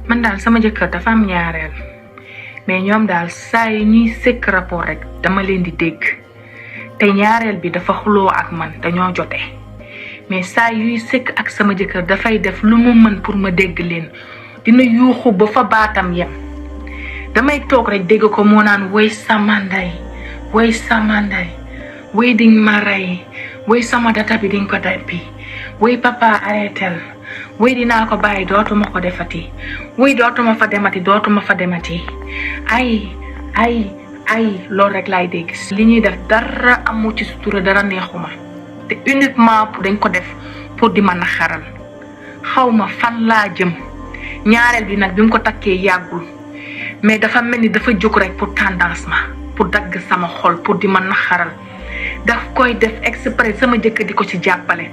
man daal sama jëkkër dafa am ñaareel mais ñoom daal saa yi ñuy sëkk rapport rek dama leen di dégg te ñaareel bi dafa xuloo ak man dañoo jote mais saa yuy sëkk ak sama jëkkër dafay def lu mu mën pour ma dégg leen dina yuuxu ba fa baatam yem damay toog rek dégg ko moo naan woy sama ndey woy ding ma rey woy sama data bi diñ ko dappi woy papa arrêtel woy dinaa ko bàyyi dootuma ko defati woy dootuma fa demati ay loolu rek laay dégg li ñuy def dara amu ci sutura dara neexuma te uniquement dañ ko def pour di ma naxaral xawma fan laa jëm ñaareel bi nag bi mu ko takkee yàggul mais dafa mel ni dafa jóg rek pour tendance ma pour dagg sama xol pour di ma naxaral daf koy def exprès sama jëkkër di ko ci jàppale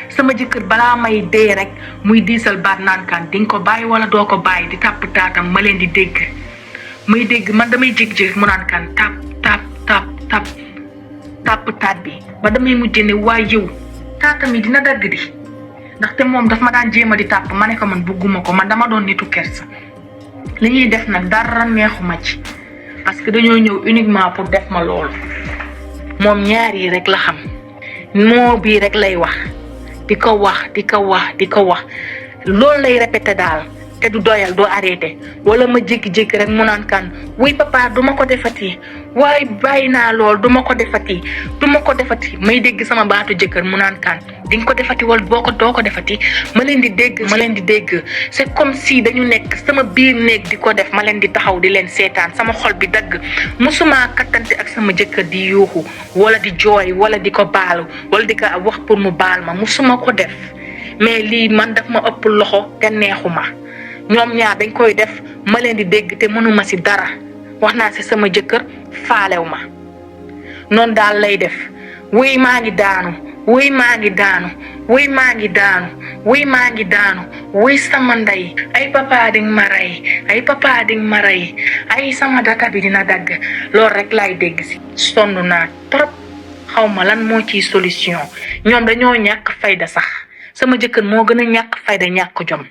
sama jëkkër balaa may dee rek muy diisal baat naan kaan di nga ko bàyyi wala doo ko bàyyi di tàpp taatam ma leen di dégg may dégg man damay jékki-jékki mu naan kaan tàpp taat bi ba damay mujj ne waaye yow taatam yi dina dagg di ndaxte moom daf ma daan jéema di tàpp ma ne ko man bugguma ko man dama doon nitu kersa li ñuy def nag dara neexuma ci parce que dañoo ñëw uniquement pour def ma loolu moom ñaar yi rek la xam moo bii rek lay wax di ko wax loolu lay répété daal te du doyal doo arrêté wala ma jékki-jékki rek mu naan kan wuy papa duma ko defati waaye bàyyi naa lool duma ko defati may dégg sama baatu jëkkër mu naan kan di nga ko defati wala doo ko defati ma leen di dégg c'est comme si dañu nekk sama biir néeg di ko def ma leen di taxaw di leen seetaan sama xol bi dagg musuma kattante ak sama jëkkër di yuuxu wala di jooy wala di ko baalu wala di ko wax pour mu baal ma musuma ko def mais lii man daf ma ëpp loxo te neexuma ñoom ñaar dañ koy def ma leen di dégg te mënuma ci dara wax naa ci sama jëkkër faalew ma noonu daal lay def wuy maa ngi daanu wuy sama ndey ay papa ding ma rey ay sama data bi dina dagg loolu rek laay dégg ci sonn naa trop xawma lan moo ciy solution ñoom dañoo ñàkk fayda sax sama jëkkër moo gën a ñàkk fayda ñàkk jom